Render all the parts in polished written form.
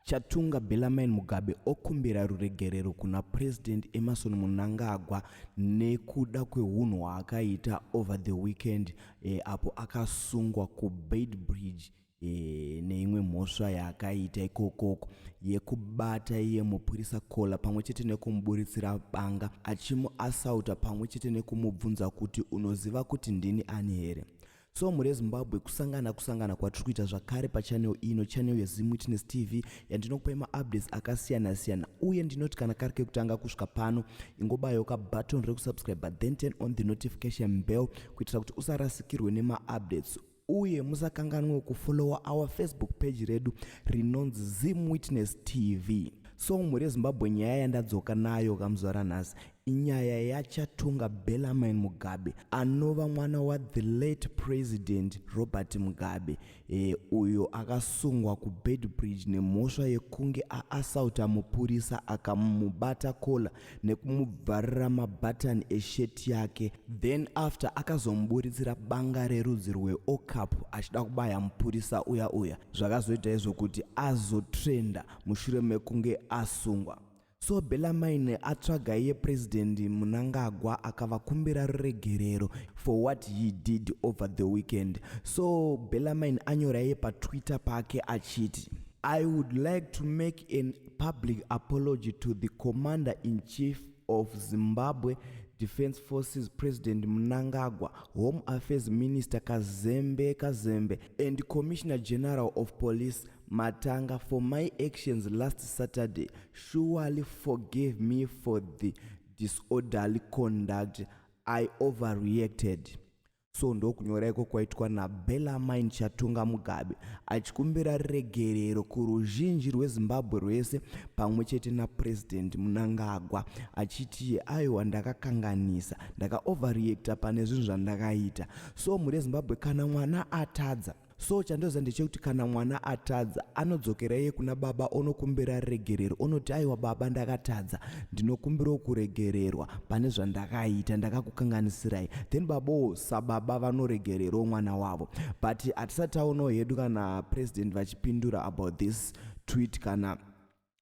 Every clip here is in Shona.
Chatunga Bellarmine Mugabe okumbira ruregerero kuna President Emmerson Mnangagwa nekuda kwehunhu hwaakaita over the weekend apo akasungwa kuBeitbridge neimwe mhosva yaakaita ikokoko yekubata iye mupurisa collar pamwe chete nekumuburitsira banga achimuasauta pamwe chete nekumubvunza kuti, "Unoziva kuti ndini ani here?" So mhuri yeZimbabwe, kusangana kwatiri kuita zvakare pachannel ino, channel yeZim Witness TV, yandinokupai maupdates akasiyana-siyana. Uye ndinoti kana kari kekutanga kusvika pano, ingobayawo kabutton rekusubscribe, then turn on the notification bell kuitira kuti usarasikirwe nemaupdates. Uye musakanganwe kufollowa our Facebook page redu rinonzi Zim Witness TV. So mhuri yeZimbabwe, nyaya yandadzoka nayo kamuzuva ranhasi inyaya yaChatunga Bellarmine Mugabe, anova mwana wathe late President Robert Mugabe, uyo akasungwa kuBeitbridge nemhosva yekunge aasauta mupurisa, akamubata collar nekumubvarira mabhatani esheti yake. Then after akazomuburitsira banga rerudzi rweOkapi achida kubaya mupurisa uya uya. Zvakazoita izvo kuti azotrenda mushure mekunge asungwa. So Bellarmine atsvaga iye President Mnangagwa, akavakumbira ruregerero for what he did over the weekend. So Bellarmine anyora iye paTwitter pake achiti, "I would like to make an public apology to the commander in chief of Zimbabwe Defense Forces, President Mnangagwa, Home Affairs Minister Kazembe Kazembe and Commissioner General of Police Matanga for my actions last Saturday. Surely forgive me for the disorderly conduct. I overreacted." So ndokunyora iko kwaitwa naBellarmine Chatunga Mugabe, achikumbira regerero kuruzhinji rweZimbabwe rwese pamwe chete naPurezidendi Mnangagwa, achiti, "Aiwa, ndakakanganisa, ndakaoverreacta pane zvinhu zvandakaita." So mhuri yeZimbabwe, kana mwana atadza, so chandoziva ndechekuti kana mwana atadza, anodzokera iye kuna baba, onokumbira regerero, onoti, "Aiwa baba, ndakatadza, ndinokumbirawo kuregererwa pane zvandakaita, ndakakukanganisirai." Then babawo sababa vanoregererawo mwana wavo. But hatisati taonawo hedu kana President vachipindura about this tweet kana,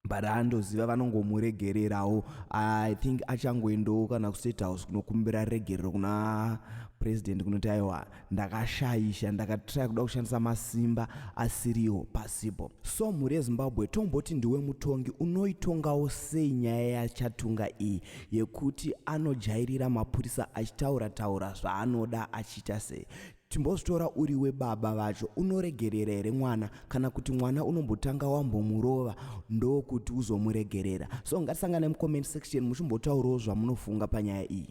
but andoziva vanongomuregererawo. I think achangoendawo kana kuState House kunokumbira regerero kuna President, kunoti, "Aiwa, ndakashayisha, ndakatry kuda kushandisa masimba asiriwo pasipo." So mhuri yeZimbabwe, tomboti ndiwe mutongi, unoitongawo sei nyaya yaChatunga iyi yekuti anojairira mapurisa achitaura taura zvaanoda, achiita sei? Timbozvitora uri webaba vacho, unoregerera here mwana, kana kuti mwana unombotanga wambomurova ndokuti uzomuregerera? So ngatisangane mucomment section muchimbotaurawo zvamunofunga panyaya iyi.